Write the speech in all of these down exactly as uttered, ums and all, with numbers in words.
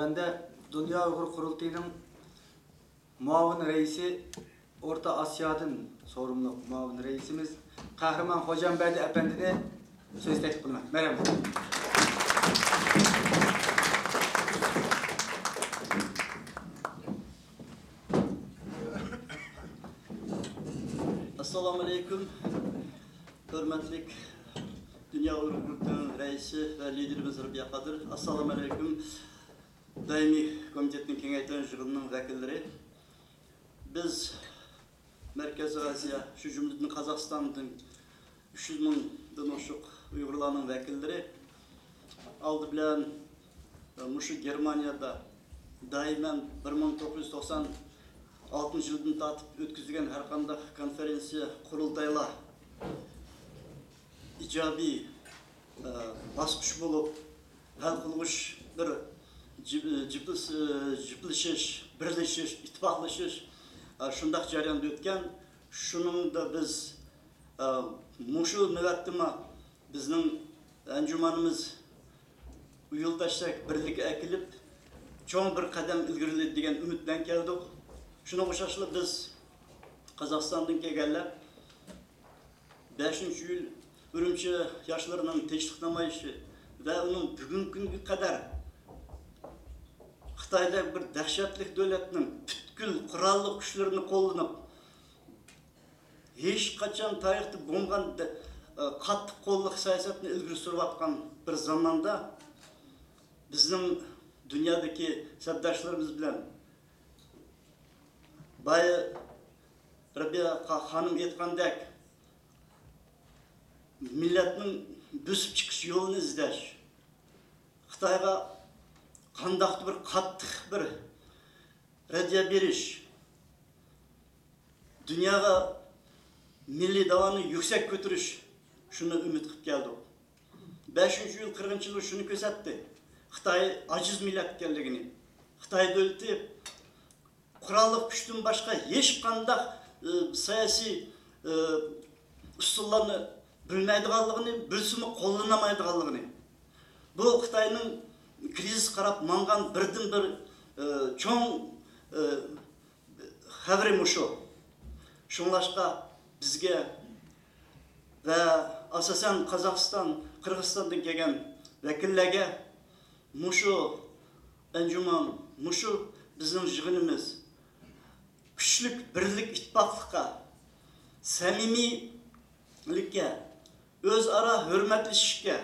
ھەمدە دۇنيا ئۇيغۇر قۇرۇلتىيىنىڭ مۇئاۋىن رەئىسى، ئورتا ئاسىيادىن سورۇنلۇق مۇئاۋىن رەئىسىمىز قەھرىمان خوجامبەردى ئەپەندىنى سۆزگە تەكلىپ قىلىمەن. مەرھەمەت. ئەسسالامۇ ئەلەيكۇم. ھۆرمەتلىك دۇنيا ئۇيغۇر قۇرۇلتىيىنىڭ رەئىسى ۋە لىدېرىمىز رەبىيە قادىر. ئەسسالامۇ ئەلەيكۇم. دائىمىي كومىتېتنىڭ كېڭەيتىلگەن يىغىنىنىڭ ۋەكىللىرى، بىز مەركەزىي ئاسىيا، شۇ جۈملىدىن قازاقىستاندىن ئۈچ يۈز مىڭدىن ئوشۇق ئۇيغۇرلارنىڭ ۋەكىللىرى ئالدى بىلەن، ئە، مۇشۇ گېرمانىيەدە دائىمەن بىر مىڭ توققۇز يۈز توقسان ئالتىنچى يىلدىن تارتىپ ئۆتكۈزۈلگەن ھەر قانداق كونفېرېنسىيە، قۇرۇلتايلار ئىجابىي، ئە، باسقۇچ بولۇپ، ھەل قىلغۇچ بىر جىپ-، جىپلىس-، جىپلىشىش، بىرلىشىش، ئىتتىپاقلىشىش، ئە، شۇنداق جەرياندا ئۆتكەن. شۇنىڭدا بىز، ئە، مۇشۇ نۆۋەتتىمۇ بىزنىڭ ئەنجۇمانىمىز ئۇيۇلداشتەك بىرلىككە ئەكېلىپ، چوڭ بىر قەدەم ئىلگىرىلىدى دېگەن ئۈمىد بىلەن كەلدۇق. شۇنىڭغا ئوخشاشلا بىز قازاقىستاندىن كەلگەنلەر بەشىنچى ئىيۇل ئۈرۈمچى ياشلىرىنىڭ تىنچلىق نامايىشى ۋە ئۇنىڭ بۈگۈنكى كۈنگە قەدەر خىتايدەك بىر دەھشەتلىك دۆلەتنىڭ پۈتكۈل قوراللىق كۈچلىرىنى قوللىنىپ، ھېچقاچان تارىختا بولمىغان دە-، قاتتىق قوللۇق سىياسەتنى ئىلگىرى سۈرۈۋاتقان بىر زاماندا، بىزنىڭ دۇنيادىكى سەپداشلىرىمىز بىلەن بايا رەبىيە خا-، خانىم ئېيتقاندەك، مىللەتنىڭ بۆسۈپ چىقىش يولىنى ئىزدەش، خىتايغا قانداقتۇر بىر قاتتىق بىر رەددىيە بېرىش، دۇنياغا مىللىي داۋانى يۈكسەك كۆتۈرۈش، شۇنى ئۈمىد قىلىپ كەلدۇق. بەشىنچى ئىيۇل قىرغىنچىلىقى شۇنى كۆرسەتتى، خىتاي ئاجىز مىللەت ئىكەنلىكىنى. خىتاي دۆلىتى قوراللىق كۈچتىن باشقا ھېچقانداق، ئى، سىياسىي، ئى، ئۇسۇللارنى بىلمەيدىغانلىقىنى، بىلسىمۇ قوللىنالمايدىغانلىقىنى. بۇ خىتاينىڭ كىرىزىسقا قاراپ ماڭغان بىردىنبىر، ئى، چوڭ، ئى، خەۋىرى مۇشۇ. شۇڭلاشقا بىزگە ۋە ئاساسەن قازاقىستان، قىرغىزىستاندىن كەلگەن ۋەكىللەرگە مۇشۇ ئەنجۇمان، مۇشۇ بىزنىڭ يىغىنىمىز كۈچلۈك بىرلىك، ئىتتىپاقلىققا، سەمىمىيلىككە، ئۆزئارا ھۆرمەتلىشىشكە،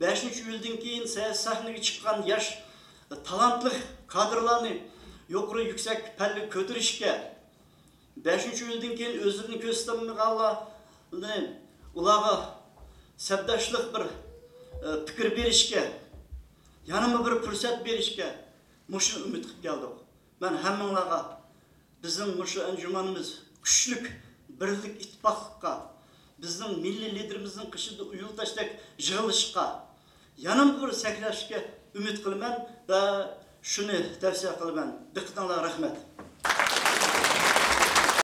بەشىنچى ئىيۇلدىن كېيىن سەياھەت سەھنىگە چىققان ياش تالانتلىق كادىرلارنى يۇقىرى يۈكسەك پەللىگە كۆتۈرۈشكە، بەشىنچى ئىيۇلدىن كېيىن ئۆزلىرىنى كۆرسىتەلمىگەنلەرنى، ئۇلارغا سەپداشلىق بىر، ئە، پىكىر بېرىشكە، يەنىمۇ بىر پۇرسەت بېرىشكە مۇشۇ ئۈمىد قىلىپ كەلدۇق. مەن ھەممىڭلارغا بىزنىڭ مۇشۇ ئەنجۇمىنىمىز كۈچلۈك بىرلىك، ئىتتىپاقلىققا، بىزنىڭ مىللىي لىدېرىمىزنىڭ قېشىدا ئۇيۇلداشتەك يىغىلىشقا، يەنىمۇ بىر سەكرەشكە ئۈمىد قىلىمەن ۋە شۇنى تەۋسىيە قىلىمەن. دىققىتىڭلارغا رەھمەت.